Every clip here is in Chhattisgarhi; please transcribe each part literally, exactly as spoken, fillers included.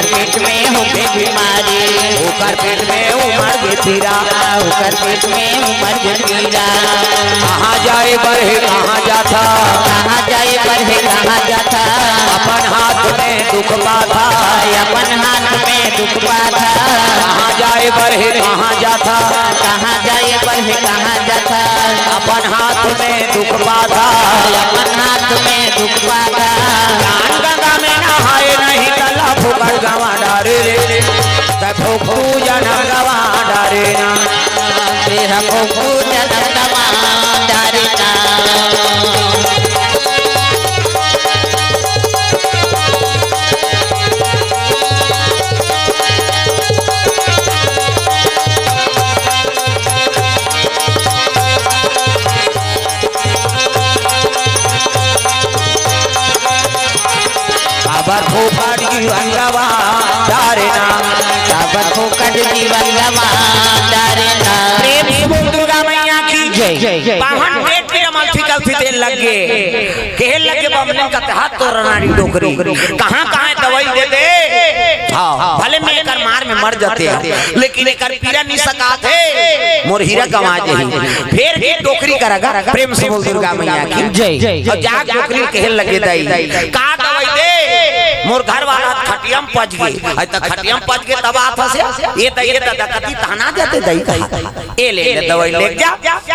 पेट में होगे बीमारी, ओकर पेट में उमड़ गे पीरा, ओकर पेट में उमड़ गे पीरा। कहाँ जाए बर हे, कहाँ जाथा? कहाँ जाए बर हे, कहाँ जाथा? अपन हाथ में दुख पाथा। अपन हाथ में दुख पाथा। कहाँ जाए बर हे, कहाँ जाथा? कहाँ जाए बर हे, कहाँ जाथा? अपन हाथ में दुख पाथा। अपन हाथ में दुख पाथा। जान गंगा में नहाए नहीं तला फुकट गवा डारे रे। तब फूकू जनम गवा डारे ना। तेरा फूकू जनम गवा डारे ना। काबर फोकट जीवन गवा डारे ना। काबर फोकट जीवन गवा डारे ना। प्रेम से बोल दुर्गा मैया की जय। जय, जय, जय। बाहन पेट पीरा मलथी कलथी तेल लग गे। कहे लगे बमलिन कथे हाथ तोर नारी डोकरी। कहाँ कहाँ दवाई दे दे। हाँ, भले मैं एकर मार में मर जाते हैं, लेकिन एकर पीरा नहीं सकात हे। मोर हीरा गवा जाही। फेर भी डोकरी करा गा। प्रेम से बोल दुर्गा मैया की जय। अउ जा डोकरी कहे लगे दाई, का दवाई दे? मोर घर वाला खटिया म पच गे। अइ त खटिया म पच गे तब आत हस। ए त, ए त दकती तहना जाते दाई कहा। ए ले, ले दवाई ले जा।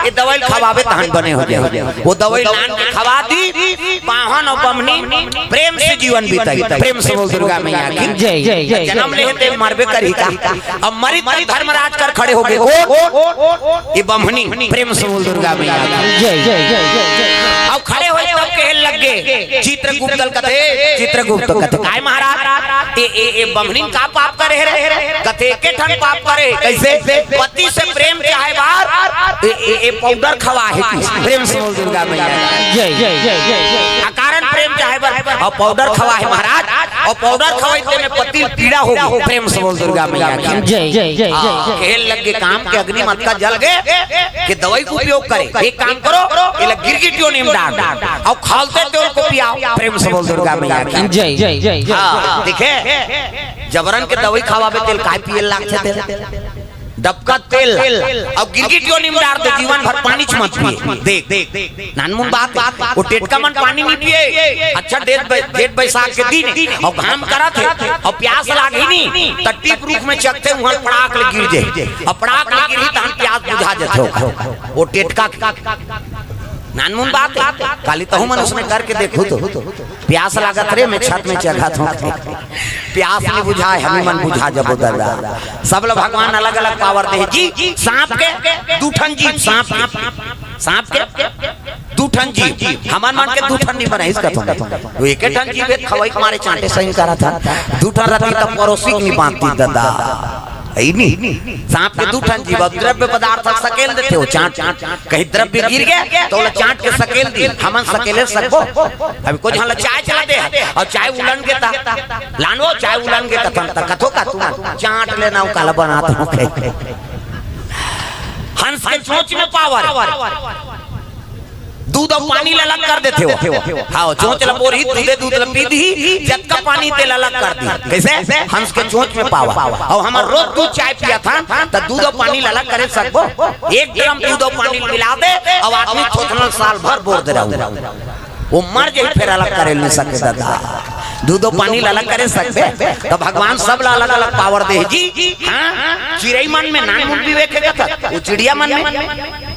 ए दवाई खवाबे तहन बने हो जाए। वो दवाई लान के खवा दी। बाहन अउ बमनी प्रेम से जीवन बिताई। प्रेम से बोल दुर्गा मैया की जय। जय, जय, जय। जनम ले हे ते मरबे करही का। अब मरी त धर्मराज कर खड़े होगे। कोन? ये बमनी। प्रेम से बोल दुर्गा मैया की जय। जय, जय, जय, जय। अब खड़े होए तब कहे लग गे चित्रगुप्त ल कथे, चित्रगुप्त कथे, "काय महाराज, ए, ए, ए बमनी का पाप करे रे?" कथे, "एके ठन पाप करे।" कइसे? पति से प्रेम चाहे बार, ए, ए, ए पाउडर खवा हे कि। प्रेम से बोल दुर्गा मैया की जय। जय, जय, जय, जय। अकारण प्रेम चाहे बर, अउ पाउडर खवा हे महाराज, अउ पाउडर खवाई ते में पति ल पीड़ा होगे। प्रेम से बोल दुर्गा मैया की जय। जय, जय, जय, हाँ, जय। कहे लग गे काम के अग्नि मत का जल गे, के दवाई के उपयोग करे। एक काम करो, एला गिरगिटियो नीम डार दो, अउ खौलते तेल को पियाओ। प्रेम से बोल दुर्गा मैया की जय। जय, जय, जय। हाँ, देखे, जबरन के दवाई खवाबे तेल काय पिए लागथे तेल? डबका तेल अउ गिरगिटियो नीम डार दो, जीवन भर पानी च मत पिए। देख, नानमुन बात हे, वो टेटका मन पानी नी पिए। अच्छा, जेठ बै-, जेठ बैसाख के दिन अउ घाम करत हे अउ प्यास लागही नी, त टीप रूख में चघथे, उहाँ पड़ाक ले गिर जाही। अउ पड़ाक ले गिरही तहन प्यास बुझा जथे ओकर। वो टेटका के नानमुन बात हे, काली तहू मन उसने करके देखहू तो। प्यास लागत रे, मैं छत में चघत हूँ। प्यास नहीं बुझाए, हमी मन बुझा जबो दादा। सब ल भगवान अलग-अलग पावर दे जी। सांप के दू ठन जीभ, सांप के, सांप के दू ठन जीभ, हमर मन के दू ठन नहीं बनाइस कथों। वो एके ठन जीभ हे, खवई के मारे चांटे सही करत हन। दू ठन रहती त परोसी के नहीं बांधती दादा। है नी? सांप के दू ठन जीभ, अब द्रव्य पदार्थ सकेल देथे वो चांट। कहीं द्रव्य गिर गे, त ओला चांट के सकेल दी, हमन सकेले सकबो? अभी कुछ झन ल चाय चला दे, अउ चाय उलन गे त, लान वो चाय उलन गे कथन त, कथो का तुमन, चांट लेना वो काला बनात हो कहे। हंस के चोंच में पावर। दूध अउ पानी ल अलग कर देथे वो। हाँ, चोंच ल बोरही, दूधे दूध ल पी दीही, जतका पानी तेला अलग कर दी। कइसे? हंस के चोंच में पावर। अउ हमन रोज दूध चाय पियत हन, त दूध अउ पानी ल अलग करे सकबो? एक ड्रम दूध अउ पानी मिला दे, अउ आदमी थोथना साल भर बोर दे रहू। वो मर जाही, फेर अलग करे नहीं सके दादा। दूध अउ पानी ल अलग करे सकबे? त भगवान सब ल अलग-अलग पावर दे जी। हाँ? चिरई मन में नानमुन विवेक हे कथन, वो चिड़िया मन में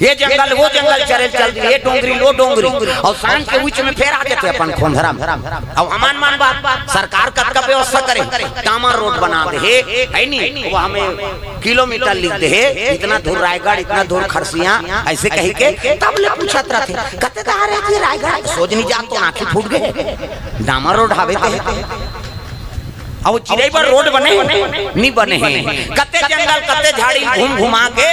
ये जंगल, वो जंगल चरे चल दी, ये डोंगरी, वो डोंगरी, अउ सांझ के बीच में फेर आ जाथे अपन खोंधरा में। अउ हमन मन बात, सरकार कतका व्यवस्था करे, डामर रोड बना दे हे, है नी? वो हमें किलोमीटर लिख दे हे, इतना दूर रायगढ़, इतना दूर खरसिया, अइसे कहि के तब ले पूछत रथे, कते कहाँ रहे जी रायगढ़? सोच नहीं जात तो आँखी फूट गे, डामर रोड हावे ते। अब वो चिरई बर रोड बने? नी बने हे। कते जंगल, कते झाड़ी घूम घुमा के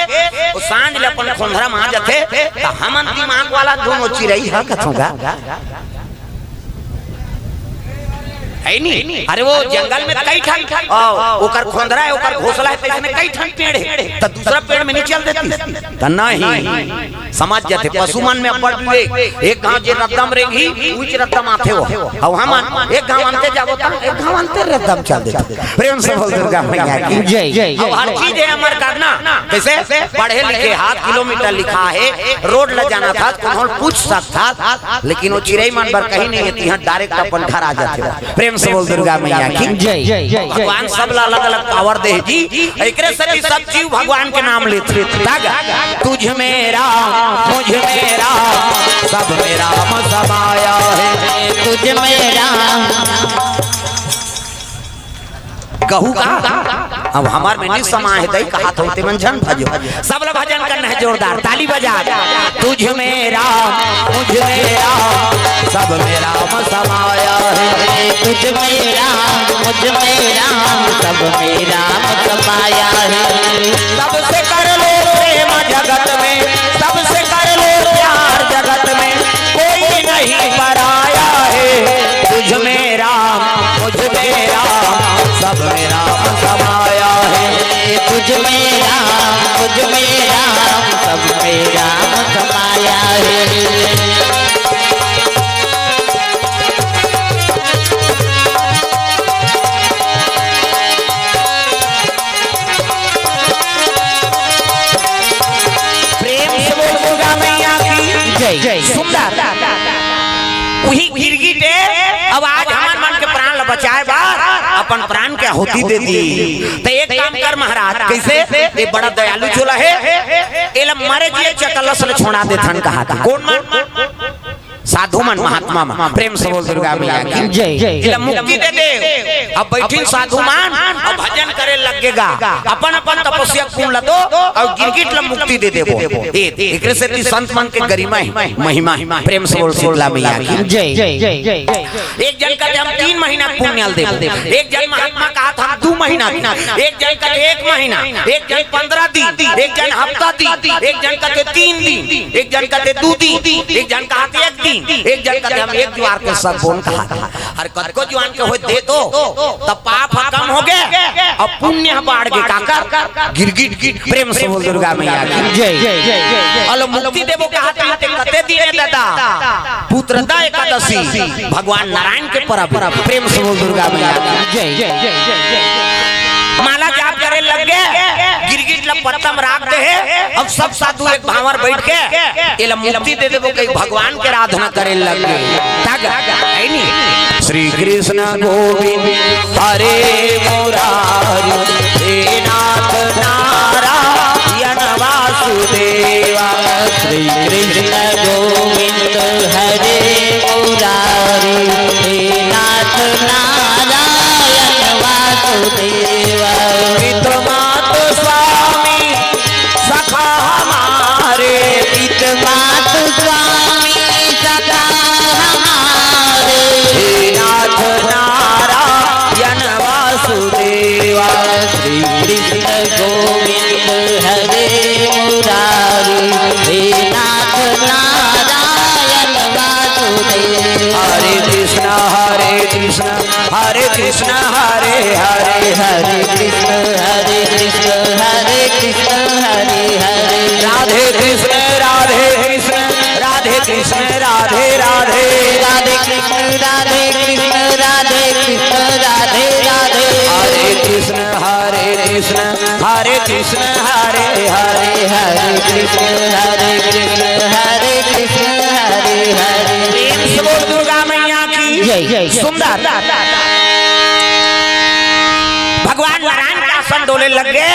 वो सांझ ले अपन खोंधरा में आ जाथे, त हमन दिमाग वाला धुन वो चिरई ह कथों गा। हे नहीं? अरे वो जंगल में कई ठन, अ, ओकर खोंदरा हे, ओकर घोंसला हे, त इसने कई ठन पेड़ हे, त दूसरा पेड़ में नहीं चल देतिस? त नहीं, समझ जाथे, पशु मन में अब्बड़ विवेक। एक घांव जे रद्दा म रेंगही, उहीच रद्दा म आथे वो। अउ हमन एक घांव अंते जाबो त एक घांव अंते रद्दा म चल देथे। प्रेम से बोल दुर्गा मैया की। जय। अब हर चीज हे हमर करना। कइसे? पढ़े लिखे हस, किलोमीटर लिखा हे, रोड ल जानथस, कोनो ल पूछ सकथस, लेकिन वो चिरई मन बर कहीं नहीं हे, तिहां direct अपन घर आ जाथे। प्रेम से बोल दुर्गा मैया की। जय। भगवान सब ला अलग-अलग power दे जी। एकरे सेती सब जीव भगवान के नाम लेथे। तग, तुझ में राम, मुझ में राम, सब में राम समाया है। तुझ में राम। कहू का? अब हमर में नहीं समाय हे, दई कहात हों, ते मन झन भजो। सब ला भजन करना हे जोरदार, ताली बजा। तुझ में राम, मुझ में राम, सब में राम समाया है। तुझ में राम, मुझ में राम, सब में राम समाया है। सबसे कर लो प्रेम जगत में, सबसे कर लो प्यार जगत में, कोई नहीं पराया है। तुझ में राम, मुझ में राम, सब में राम समाया है। तुझ में राम, मुझ में राम, सब में राम समाया है। प्रेम से बोल दुर्गा मैया की जय। सुंदर। उही गिरगिट हे, अब आज हमन मन के प्राण ल बचाए बर अपन प्राण के आहुति दे दिस। त एक काम कर महाराज, कइसे? ये बड़ा दयालु चोला हे, एला मरे जिए चकलस ल छोड़ा देथन कहाथे। कोन मन? साधु मन, महात्मा मन। प्रेम से बोल दुर्गा मैया की जय। एला मुक्ति दे दे। अब बइठिन साधु मन, अब भजन करे लग गे गा। अपन अपन तपस्या ल पूर्ण ल दो अउ गिरगिट ल मुक्ति दे देबो। ए, एकरे सेती संत मन के गरिमा हे, महिमा हे। प्रेम से बोल शीतला मैया की जय। एक जन कथे हम तीन महीना के पुण्य ल देबो, एक जन महात्मा कहाथे हम दू महीना के, एक जन कथे एक महीना, एक जन पंद्रह दिन, एक जन हफ्ता दिन, एक जन कथे तीन दिन, एक जन कथे दू दिन, एक जन कहाथे एक दिन, एक जन कथे हम एक जुआर के सब बोन कहाथे। अरे कतको जुआर के होय दे दो, त पाप ह कम होगे अउ पुण्य ह बाढ़ गे। काकर? गिरगिट। प्रेम से बोल दुर्गा मैया की जय। अउ मुक्ति देबो कहाथे, कते दिन हे दादा? पुत्रदा एकादशी, भगवान नारायण के परब। प्रेम से बोल दुर्गा मैया की जय। माला जाप करे लग गे, गिरगिट ल पत्ता म राख दे हे। अब सब साधु एक भांवर बइठ के एला मुक्ति दे देबो कहि भगवान के आराधना करे लग गे। तग, हे नी? श्री कृष्ण गोविंद हरे मुरारी, हे नाथ नारायण वासुदेवा। श्री कृष्ण गोविंद हरे मुरारी, हे नाथ नारायण वासुदेवा। पित मात स्वामी सखा हमारे, पित मात स्वामी सखा हमारे। हे नाथ नारायण वासुदेवा। श्री कृष्ण गोविंद हरे मुरारी, हे नाथ नारायण वासुदेवा। हरे कृष्ण, हरे कृष्ण, हरे कृष्ण, हरे हरे। हरे कृष्ण, हरे कृष्ण, हरे कृष्ण, हरे हरे। राधे कृष्ण, राधे कृष्ण, राधे कृष्ण, राधे राधे। राधे कृष्ण, राधे कृष्ण, राधे कृष्ण, राधे राधे। हरे कृष्ण, हरे कृष्ण, हरे कृष्ण, हरे हरे। हरे कृष्ण, हरे कृष्ण, हरे कृष्ण, हरे हरे। प्रेम से बोल दुर्गा मैया की जय। सुंदर। भगवान नारायण के आसन डोले लग गे,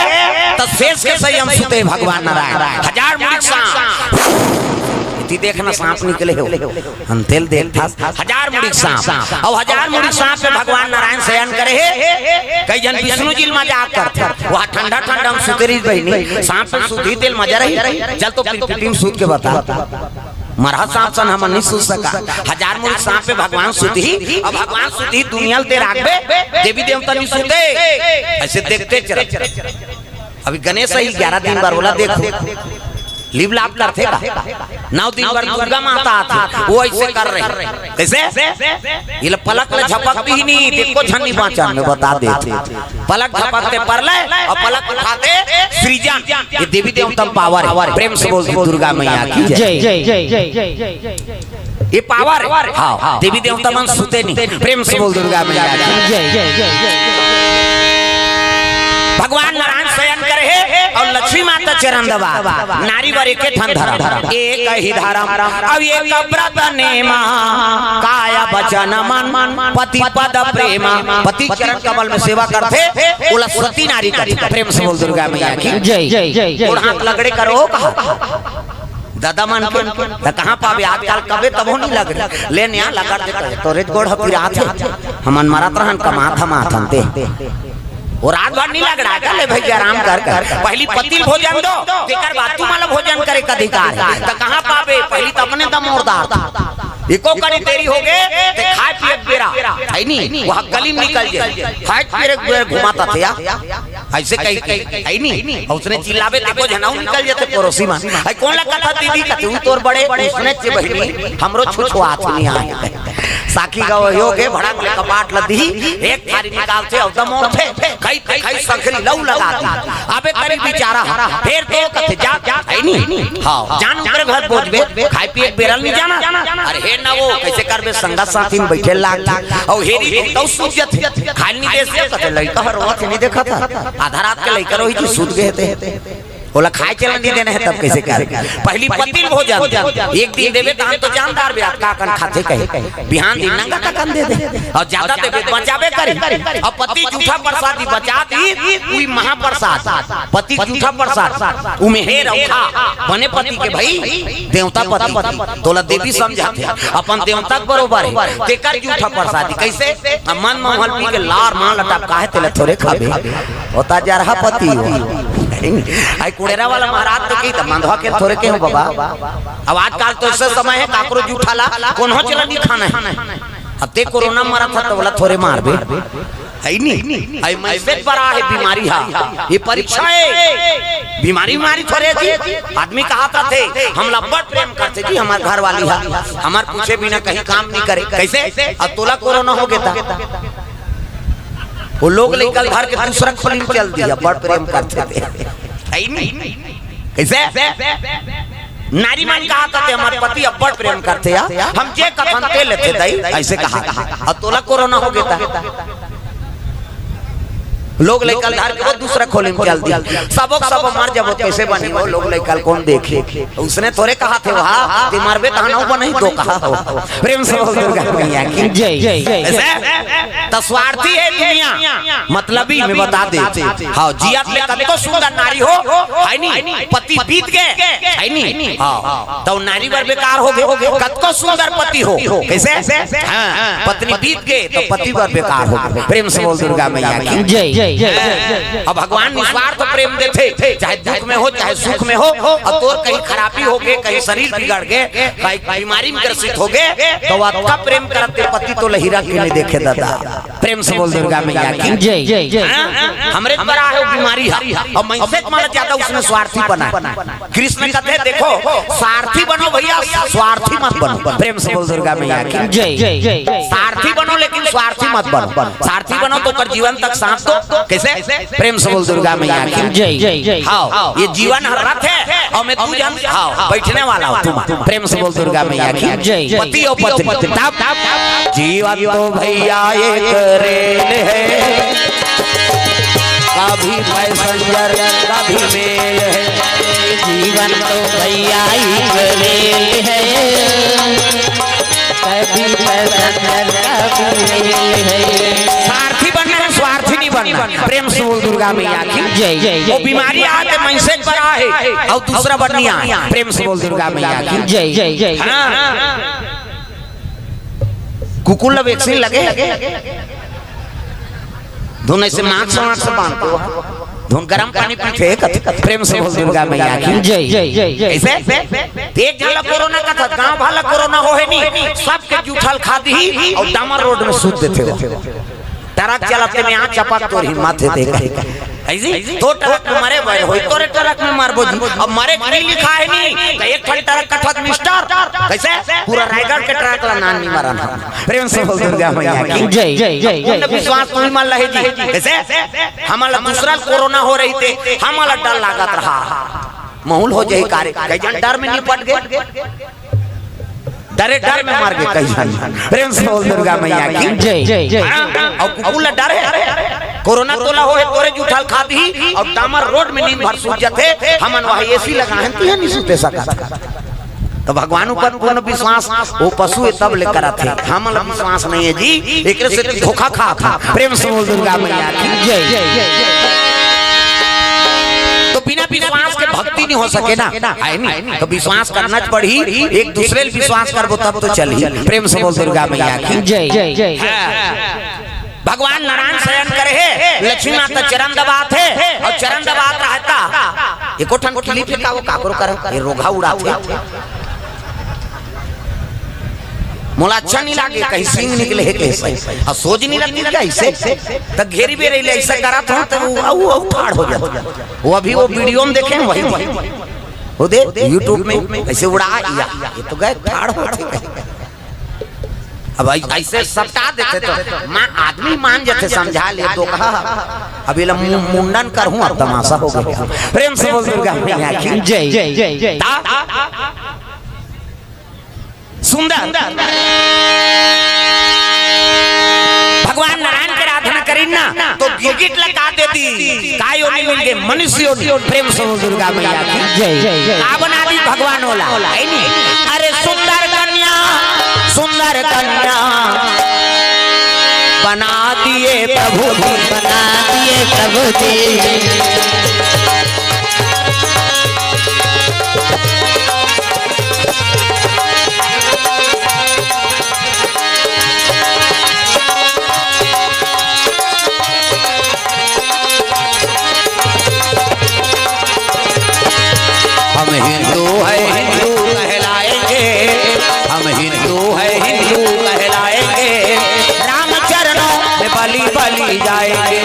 त शेष के सही म सुते भगवान नारायण। हजार मुड़ी के सांप। इति देख न सांप निकले हो। अंते ल देखथस, हजार मुड़ी के सांप। अउ हजार मुड़ी के सांप पे भगवान नारायण शयन करे हे। कई जन विष्णु जी ल मजाक करथे। वह ठंडा ठंडा म सुते रहिस बहिनी, सांप पे सुतही तेला मजा रही। चल तो पिरपिटी म सुत के बता। मरहा सांप सन हमन नहीं सुत सका। हजार मुड़ी सांप पे भगवान सुतही, अउ भगवान सुतही दुनिया ल ते राखबे, देवी देवता नहीं सुते। अइसे देखते चल। अभी गणेश ही ग्यारह दिन बर ओला देखो। लिप लाप करथे का? नौ दिन बर दुर्गा माता आथे, वो ऐसे कर रहे। कैसे? ये ला पलक ला झपक दिही नहीं, ते एको झन नहीं बाँचन, मैं बता देत हँव। पलक झपकते परले अउ पलक उठाते सृजन। ये देवी देवता म पावर हे। प्रेम से बोल दुर्गा मैया की जय। जय। ये पावर हे। हाँ, देवी देवता मन सुते नहीं। प्रेम से बोल दुर्गा मैया की जय। भगवान नारायण शयन करे हे अउ लक्ष्मी माता चरण दबा। नारी बर एके ठन धरम, एक ही धरम, अउ एक व्रत नेमा, काय वचन मन, पति पद प्रेमा। पति चरण कमल में सेवा करथे, ओला सती नारी कथे। प्रेम से बोल दुर्गा मैया की जय। गोड़ हाथ लगड़े करो कहा। दादा मन के, त कहाँ पाबे आजकल, कबे तभो नहीं लगड़े। ले नया लगड़ दे कहे, तोरे गोड़ ह पिरात हे। हमन मरत रहन, कमात हम आथन ते। वो रात भर नहीं लगड़ा का, ले भैया आराम कर कर। पहली पति ल भोजन दो, तेकर बाद तुम्हारा भोजन करे का अधिकार हे। त कहाँ पाबे, पहली त अपने दमोरदार था। एको कनी देरी हो गे, ते खाए पिए के बेरा, हे नहीं, वो हक्कली में निकल जाए। खाए पिए के बेरा घुमाता थे या। ऐसे कही, कही, हे नहीं, अउ उसने चिल्लाबे, ते एको झन अउ निकल जाथे पड़ोसी मन। हे कोन ला कथा दीदी, कथे, "उ तोर बड़े, उसने चे बहिनी, हमरो छुछुआत नहीं आए।" साखी गवई हो गे, भड़क ले कपाट ल दिही, एक थारी निकालथे, अउ दमोरथे, खई, खई, खई, संखरी लऊ लगा दी। अबे करी बिचारा, फेर तो कथे, "जा, जा, हे नहीं, हाँ, जान ओकरे घर बोझबे, खाए पिए के बेरा ल नहीं जाना।" अरे हे ना वो, कैसे करबे, संगत साथी में बैठे लाग, अउ हेरी तो तऊ सूझ जाथे, खाए ल नहीं दे से, कथे, "लइका हर रोवत हे, नहीं देखत हस, आधा रात के लइका रोही जी सूत गे हे ते।" ओला खाए चलन नहीं देना हे, तब कैसे करे? पहली पति ल भोजन, एक दिन देबे, तहन तो जानदार बे, अतका कन खाथे कहे, बिहान दिन नंगा तकन दे दे, अउ ज्यादा देबे, बचाबे करे। अउ पति जूठा प्रसाद ही बचा दी, उही महाप्रसाद, पति जूठा प्रसाद, उमे हे रखा, बने पति के भाई, देवता पति, तोला देवी समझाथे, अपन देवता के बरोबर हे, तेकर जूठा प्रसाद ही। कैसे? अब मन मोहन पी के लार मार लटक काहे, तेला थोरे खाबे, होता जरहा पति हो। आई कुड़ेरा वाला महाराज तो की त मंदवा के थोरे के हो बाबा। अब आजकल तो ऐसे समय हे, काकरो जूठा ला कोनो चला नहीं खाना हे। अब ते कोरोना मरत हस त ओला थोरे मारबे, हे नहीं? आई मैसेज पर आ हे बीमारी हा, ये परीक्षा हे। बीमारी, बीमारी थोरे जी। आदमी कहा था थे, "हमला बड़ प्रेम करथे जी, हमर घर वाली हा, हमर पूछे बिना कहीं काम नहीं करे।" कैसे? अब तोला कोरोना हो गे त वो लोग लइका ल धर के दूसरा खोली में चल दिया, बड़ प्रेम करथे ते। हे नहीं? कैसे? नारी मन कहा करथे, "हमर पति अब्बड़ प्रेम करथे या, हम जे कथन ते लेथे दई," ऐसे कहा। अउ तोला कोरोना हो गे त लोग लइका ल धर के वो दूसरा खोली में चल दिया। सबो के सबो मर जाबो, कैसे बनी वो लोग लइका ल कोन देखही? उसने थोरे कहा थे, "वहा ते मरबे तहन अउ बनही तो कहा हो।" प्रेम से बोल दुर्गा मैया की जय। ऐसे? त स्वार्थी हे दुनिया, मतलबी में बता दे। हाँ, जियत ले कतको सुंदर नारी हो, हे नहीं? पति बीत गे, हे नहीं? हाँ, त नारी बर बेकार हो गे। कतको सुंदर पति हो, कैसे? हाँ, पत्नी बीत गे त पति बर बेकार हो गे। प्रेम से बोल दुर्गा मैया की जय। अब भगवान निस्वार्थ प्रेम देथे, चाहे दुख में हो, चाहे सुख में हो, अउ तोर कहीं खराबी हो गे, कहीं शरीर बिगड़ गे, कहीं बीमारी में ग्रसित हो गे, त अतका प्रेम करत ते पति तोला हिरख के नहीं देखे दादा। प्रेम से बोल दुर्गा मैया की जय। हाँ? हमरे पर आ हे वो बीमारी हा, अउ मनसे मन ज्यादा उसने स्वार्थी बना हे। कृष्ण कथे, "देखो, सारथी बनो भैया, स्वार्थी मत बनो।" प्रेम से बोल दुर्गा मैया की जय। सारथी बनो लेकिन स्वार्थी मत बनो। सारथी बनो त ओकर जीवन तक साथ दो। कैसे? प्रेम से बोल दुर्गा मैया की जय। हाँ, ये जीवन हर रथ हे, अउ मैं तू जन, हाँ, बैठने वाला हूँ तुम। प्रेम से बोल दुर्गा मैया की जय। पति अउ पत्नी, तब जीवन तो भैया एक रेल हे, कभी पैसेंजर कभी मेल हे। जीवन तो भैया एक रेल हे, कभी पैसेंजर कभी मेल हे। सारथी बनना हे, स्वार्थी नहीं बनना। प्रेम से बोल दुर्गा मैया की जय। वो बीमारी आ हे त मनसे पर आ हे, अउ दूसरा बर नहीं आ हे। प्रेम से बोल दुर्गा मैया की जय। हाँ। कुकुर ला वैक्सीन लगे? धुन ऐसे मास्क वास्क बांध दो। धुन गरम पानी पीथे, कथे, कथे। प्रेम से बोल दुर्गा मैया की जय। ऐसे? एक झन ला कोरोना कथस, गांव भर ला कोरोना हो हे नहीं, सबके जूठा ल खा दिही अउ डामर रोड में सूत देथे हो। ट्रक चलत में आ चपक तोर हिम्मत हे ते कहे। कइसे? तो ट्रक में मरे बर होही, तोरे ट्रक में मरबो जी। अब मरे के नइ लिखा हे नी, त एक ठन ट्रक कथस मिस्टर, कइसे? पूरा रायगढ़ के ट्रक ला नान नइ मरन हम। प्रेम से बोल दुर्गा मैया की। जय, जय, जय, पूर्ण जय। विश्वास तुमन ला हे जी। कइसे? हमन ला दूसरा कोरोना हो रहिसे, हमन ला डर लागत रहा। महूँ ल हो जाही का रे, कई झन डर में निपट गे, डरे डर में मर गे कई झन। प्रेम से बोल दुर्गा मैया की। जय, जय, जय। हाँ, अउ कुकुर ला डर हे, कोरोना तोला होहे, तोरे जूठा ल खा दिही, अउ डामर रोड में नींद भर सूत जाथे, हमन वहाँ एसी लगाहेन, तिहाँ नइ सूते सकत। त भगवान ऊपर कोनो विश्वास, वो पशु हे तब ले करत हे, हमन ला विश्वास नइ हे जी, एकरे से धोखा खात हे। प्रेम से बोल दुर्गा मैया की। जय। तो बिना विश्वास के भक्ति नइ हो सके ना, हे नी? तो विश्वास करना च पड़ही, एक दूसरे ल विश्वास करबो तब तो चलही। प्रेम से बोल दुर्गा मैया की। जय। हाँ। भगवान नारायण शयन करे हे, लक्ष्मी माता चरण दबात हे, अउ चरण दबात रहता। एको ठन खिली फेंका वो काकरो करा, ये रोगहा उड़ात हे। मोला अच्छा नइ लागे, कहीं सींग निकले हे कइसे, अउ सोझ नइ रहिथे कइसे, त घेरी बेरी ले अइसे करत हों, त वो, वो, वो ठाढ़ हो जाथे। वो अभी वो वीडियो में देखे, वही, वो दे, YouTube में, अइसे उड़ा, या, ये तो गए, ठाढ़ होथे। अब अइ-, अइसे सपटा देथे त मा-, आदमी मान जाथे, समझा ले, दोकहा। अब एला मु-, मुंडन करहूं, अब तमाशा हो गे। प्रेम से बोल दुर्गा मैया की। जय, जय, जय, जय। ता-, सुंदर। भगवान नारायण के आराधना करिन ना, तो गिरगिट ला का दे दिस, का योनि मिल गे, मनुष्य योनि। प्रेम से बोल दुर्गा मैया की। जय। का बना दिस भगवान ओला, हे नी? अरे सुंदर कन्या, सुंदर कन्या बना दिए प्रभु जी, बना दिए प्रभु जी। हम हिंदू है, हिंदू कहलाएंगे, हम हिंदू है, हिंदू कहलाएंगे, राम चरणों में बलि, बलि जाएंगे।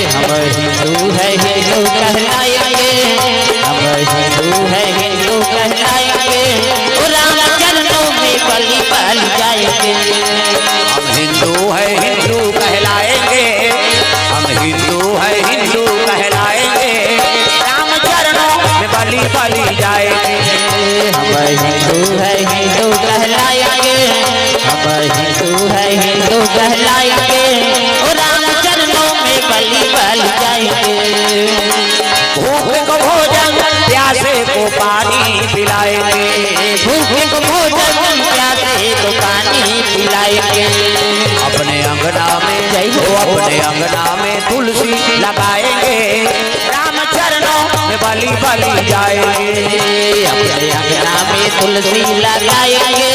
हम हिंदू है, हिंदू कहलाएंगे, हम हिंदू है, हिंदू कहलाएंगे, ओ राम चरणों में बलि, बलि जाएंगे। हम हिंदू है, हिंदू कहलाएंगे, हम हिंदू है, हिंदू कहलाएंगे, राम चरणों में बलि, बलि जाएंगे। हम हिंदू है, हिंदू कहलाएंगे, हम हिंदू है, हिंदू कहलाएंगे, ओ राम चरणों में बलि, बलि जाएंगे। भूखे को भोजन, प्यासे को पानी पिलाएंगे। भूखे को भोजन, प्यासे को पानी पिलाएंगे। अपने अंगना में, जय हो। ओ अपने अंगना में तुलसी लगाएंगे। राम चरणों में बलि, बलि जाएंगे। अपने अंगना में तुलसी लगाएंगे।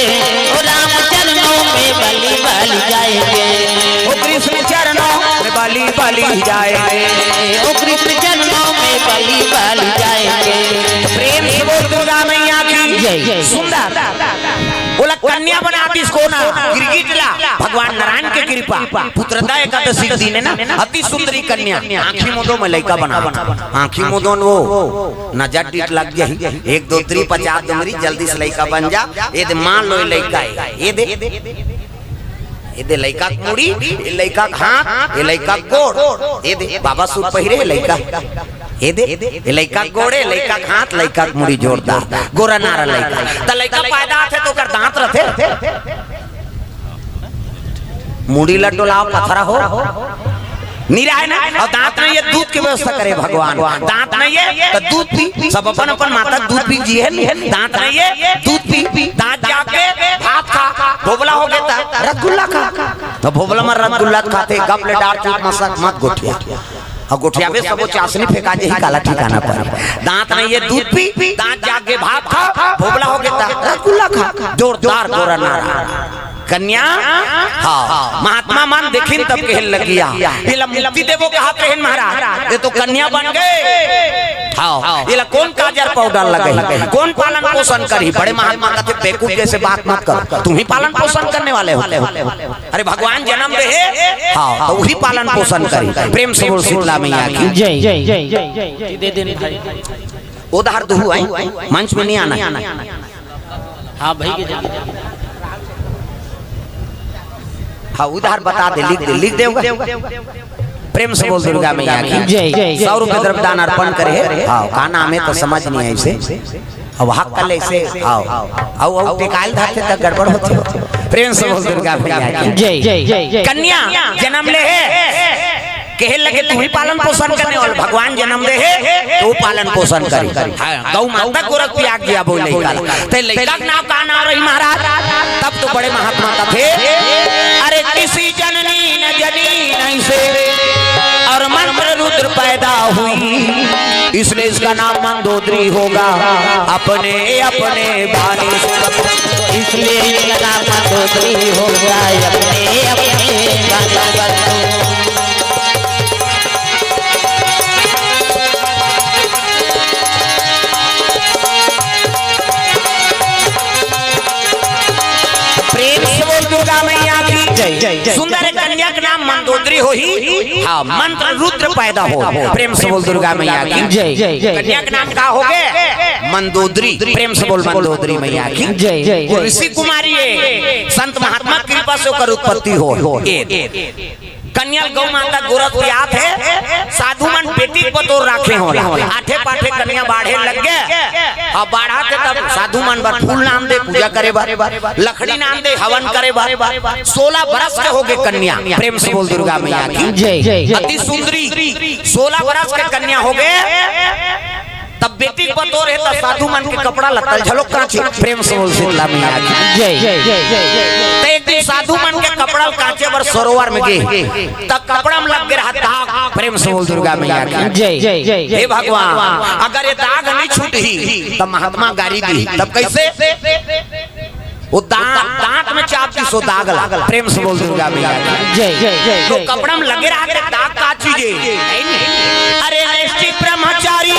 ओ राम चरणों में बलि, बलि जाएंगे। ओ कृष्ण चरणों में बलि, बलि जाएंगे। ओ कृष्ण चरणों में बलि, बलि जाएंगे। प्रेम से बोल दुर्गा मैया की। जय। सुंदर। ओला कन्या बना दिस कोन? गिरगिट ला। भगवान नारायण के कृपा। पुत्रदा एकादशी के दिन हे ना, अति सुंदरी कन्या। आंखी मुंदो में लइका बना। आंखी मुंदो न वो नजर डीठ लग जाही। एक दो तीन पचास डोंगरी, जल्दी से लइका बन जा। ये दे, मान लो ये लइका हे। ये दे, ये दे लइका के मुड़ी, ये लइका के हाथ, ये लइका के गोड़। ये दे, बाबा सूट पहिरे हे लइका। ये दे, ये लइका के गोड़ हे, लइका के हाथ, लइका के मुड़ी जोरदार। गोरा नारा लइका। त लइका पैदा होथे त ओकर दांत रथे? मुड़ी ला डोलाव, पथरा हो। निराय ना, अउ दांत नइ हे, दूध के व्यवस्था करे भगवान। दांत नइ हे, त दूध पी, सब अपन अपन माता दूध पी जी हे नी। दांत नइ हे, दूध पी, दांत जाके भात खा, भोबला हो गे त रसगुल्ला खा। त भोबला म रसगुल्ला खाथे, गप ले डार चुप मसक मत गोठिया। अउ गोठियाबे सबो चासनी फेंका जाही, काला ठिकाना पर। दांत नइ हे, दूध पी, दांत जाके भात खा, भोबला हो गे त रसगुल्ला खा। जोरदार गोरा नारा। कन्या, हाँ, महात्मा मन देखिन तब कहे लगिया, "एला मुक्ति देबो कहत रहेन महाराज, ये तो कन्या बन गे।" हाँ, "एला कौन काजर पाउडर लगाही, कौन पालन पोषण करही?" बड़े महात्मा कथे, "बेवकूफ जैसे बात मत करो, तुम ही पालन पोषण करने वाले हो।" अरे भगवान जन्म दे हे, हाँ, तो वही पालन पोषण करी। प्रेम से बोल शीतला मैया की। जय, जय, जय, जय, जय। दे देन भाई। उधार दुहू आई, मंच में नहीं आना। हाँ भाई के जल्दी। हाँ, उधार बता दे, लिख दे, लिख दे होगा। प्रेम से बोल दुर्गा मैया की। जय, जय, जय। सौ रुपए द्रव्य दान अर्पण करे हे। हाँ, का नाम है तो समझ नहीं है इसे। अब हक कर ले इसे। हाँ, अउ, अउ टिकाल धाते तक गड़बड़ होते हो। प्रेम से बोल दुर्गा मैया की। जय, जय, जय, जय। कन्या जन्म ले हे, कहे लगे, "तू ही पालन पोषण करने वाला, भगवान जन्म दे हे, तू पालन पोषण करी।" हाँ, गौ माता गोरख पियाक जिया बोले लइका ला। ते लइका के नाम का नाम रही महाराज? तब तो बड़े महात्मा कथे, "अरे किसी जननी न जनी नहीं से, और मंत्र रुद्र पैदा हुई, इसलिए इसका नाम मंदोदरी होगा, अपने अपने बानी से।" इसलिए इसका नाम मंदोदरी होगा, अपने अपने बानी से। प्रेम से बोल दुर्गा मैया की जय। सुंदर कन्या के नाम मंदोदरी होही। हाँ, मंत्र रुद्र पैदा हो। प्रेम से बोल दुर्गा मैया की जय। कन्या के नाम का हो गे? मंदोदरी। प्रेम से बोल मंदोदरी मैया की जय। वो ऋषि कुमारी है, संत महात्मा कृपा से ओकर उत्पत्ति हो। ए, कन्या ल गौ माता गोरख पियात हे, साधु मन बेटी के बतौर राखे हो। आठे पाठे कन्या बाढ़े लग गे। अब बाढ़त हे तब साधु मन बर फूल लान दे पूजा करे बर, लकड़ी लान दे हवन करे बर। सोलह बरस के हो गे कन्या। प्रेम से बोल दुर्गा मैया की जय। अति सुंदरी सोलह बरस के कन्या हो गे। तब बेटी के बतौर हे त साधु मन के कपड़ा लत्ता ल झलोक कांचे। प्रेम से बोल शीतला मैया की जय। त एक दिन साधु मन के कपड़ा ल कांचे बर सरोवर में गे, त कपड़ा में लग गे रहा दाग। प्रेम से बोल दुर्गा मैया की जय। हे भगवान, अगर ये दाग नहीं छूटही त महात्मा गारी दी। तब कैसे? वो दांत, दांत में चाप दी सो दाग ला। प्रेम से बोल दुर्गा मैया की जय। तो कपड़ा में लगे रहा थे दाग का चीज हे? अरे अनैष्ठिक ब्रह्मचारी,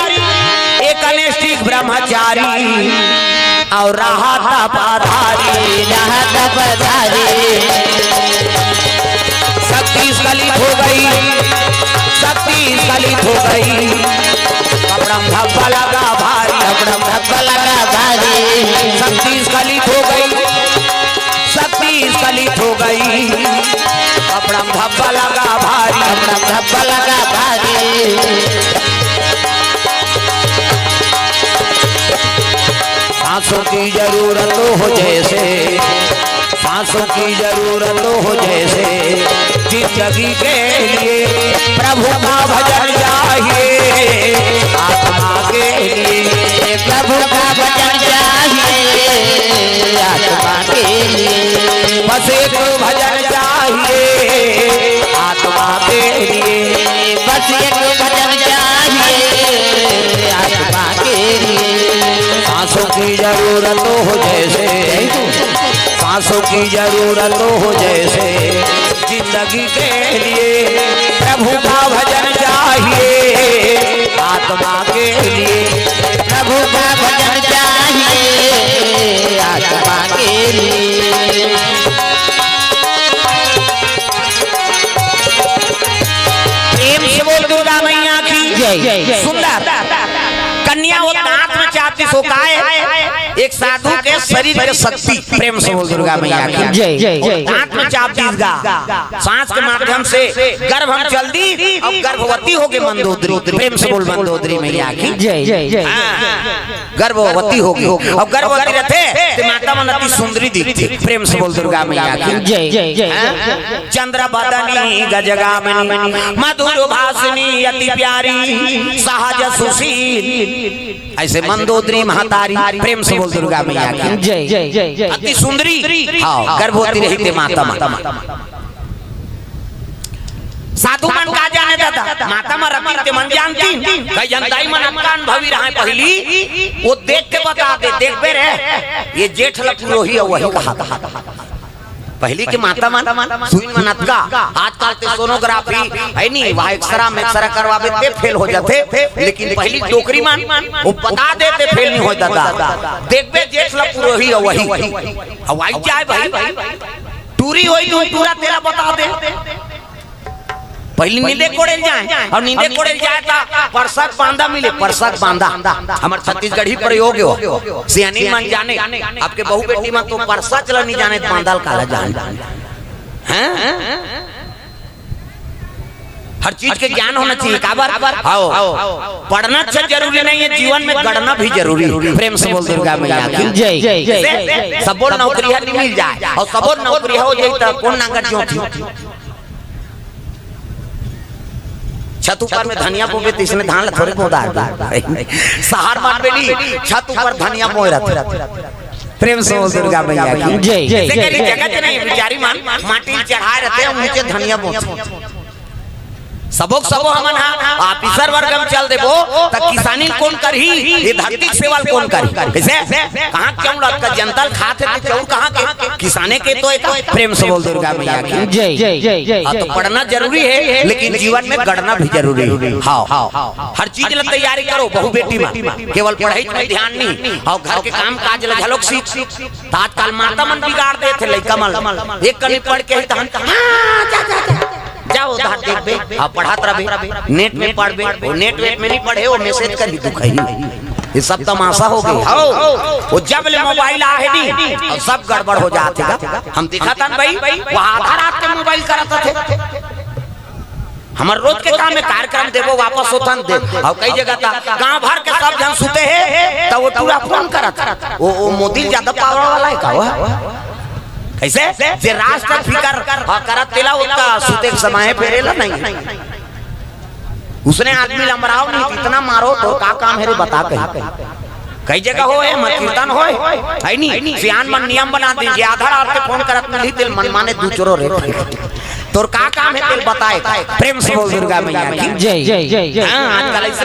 एक अनैष्ठिक ब्रह्मचारी और रहा तपधारी, रहा तपधारी। शक्ति स्खलित हो गई, शक्ति स्खलित हो गई। कपड़ा में धब्बा लगा भारी, कपड़ा में धब्बा लगा भारी। शक्ति स्खलित हो गई, शक्ति स्खलित हो गई। कपड़ा में धब्बा लगा भारी, कपड़ा में धब्बा लगा भारी। सांसों की जरूरत हो जैसे, सांसों की जरूरत हो जैसे, जिंदगी के लिए प्रभु का भजन चाहिए, आत्मा के लिए प्रभु का भजन चाहिए, आत्मा के लिए। बस एक भजन चाहिए, आत्मा के लिए। बस एक भजन चाहिए, आत्मा के लिए। सांसों की जरूरत हो जैसे, सांसों की जरूरत हो जैसे, जिंदगी के लिए प्रभु का भजन चाहिए, आत्मा के लिए। प्रभु का भजन चाहिए, आत्मा के लिए। प्रेम से बोल दुर्गा मैया की जय। सुंदर कन्या वो दांत में चाप दी सो काय, एक साधु के शरीर के शक्ति। प्रेम से बोल दुर्गा मैया की जय। दांत में चाप दी गा, सांस के माध्यम से गर्भ में चल दी, अब गर्भवती हो गे मंदोदरी। प्रेम से बोल मंदोदरी मैया की जय। हाँ। गर्भवती हो गे। अब गर्भवती रहिथे त माता मन अति सुंदरी दिखथे। प्रेम से बोल दुर्गा मैया की जय। हाँ? चंद्र बदनी गजगामिनी मधुर भाषिनी अति प्यारी सहज सुशील। ऐसे मंदोदरी महतारी। प्रेम से बोल दुर्गा मैया की जय। अति सुंदरी। हाँ, गर्भवती रहिथे माता मन। साधु मन का जाने दादा, माता मन रतिन ते मन जानतिन। कई जन दाई मन अतका अनुभवी रहय पहिली, वो देख के बता दे, देखबे रे, ये जेठ ल पुरोही अउ वही कहा था। पहिली के माता मन सुई मन अतका, आजकल ते सोनोग्राफी हे नी, वहाँ एक्सरा मेक्सरा करवाबे ते फेल हो जाथे, लेकिन पहिली डोकरी मन वो बता देते फेल नहीं होय दादा। देखबे जेठ ल पुरोही अवही, अवही जाय भाई, टूरी होय तो टूरा तेला बता दे। पहिली नींदे कोड़े ल जाय, अउ नींदे कोड़े ल जाय त परसा के बांदा मिले, परसा के बांदा। हमर छत्तीसगढ़ी प्रयोग हो, सियानी मन जाने। आपके बहू बेटी मन तो परसा चला नहीं जाने, बांदा ल काला जाने। हैं? हर चीज के ज्ञान होना चाहिए। काबर? हाव। पढ़ना अच्छा जरूरी नहीं है, जीवन में गढ़ना भी जरूरी है। प्रेम से बोल दुर्गा मैया की जय। जैसे सबो नौकरी ह नहीं मिल जाय, अउ सबो नौकरी हो जाय त कोन नांगर जोत? छत ऊपर में धनिया बोबे, त इसने धान ल थोरे बोदार दे। सहर मानबे नहीं, छत ऊपर धनिया बोय रथे। प्रेम से बोल दुर्गा मैया की जय। जैसे करी जगह के नहीं, बिचारी मन माटी ल चढ़ाय रथे, नीचे धनिया बोथे। सबो के सबो हमन ह ऑफिसर वर्ग में चल देबो, त किसानी ल कोन करही, ये धरती के सेवा ल कोन करही? कैसे? कहाँ के चाउर अतका जनता ल खात हे, त चाउर कहाँ के? किसाने के तो एक। प्रेम से बोल दुर्गा मैया की जय। हाँ, तो पढ़ना जरूरी है, लेकिन जीवन में गढ़ना भी जरूरी है। हाँ, हर चीज ल तैयारी करो, बहू बेटी मन, केवल पढ़ाई में ध्यान नहीं, अउ घर के काम काज ल घलोक सीख। त आजकल माता मन बिगाड़ देथे लइका मन, एक कनी पढ़ के ही तहन, हाँ, जा, जा, जा। जा उधार देखबे, हाँ, पढ़त रहबे, नेट में पढ़बे, वो नेट वेट में नहीं पढ़े, वो मैसेज कर ही दुख है। ये सब तमाशा हो गई। हाव, वो जब ले मोबाइल आहे नी, अउ सब गड़बड़ हो जाथे गा। हम दिखातन भाई, वो आधा रात के मोबाइल करत थे। हमर रोज के काम में कार्यक्रम देबो, वापस होथन दे। अउ कई जगह त गांव भर के सब झन सुते हे, त वो टूरा फोन करत। वो, वो मोदी ल ज्यादा पावर वाला है का वो? कैसे? जे राष्ट्र फिकर, हाँ, करत तेला ओतका सुते के समय फेरेला नहीं। उसने आदमी ल अमराव नहीं, इतना मारो, तोर का काम हे रे, बता कहीं। कई जगह होय, हमर कीर्तन होय, है नी? सियान मन नियम बना दीन, जे आधा रात के फोन करत मिलही, तेल मनमाने दू चोरो रे। तोर का काम हे, तेल बताए। प्रेम से बोल दुर्गा मैया की जय। हाँ, आजकल ऐसे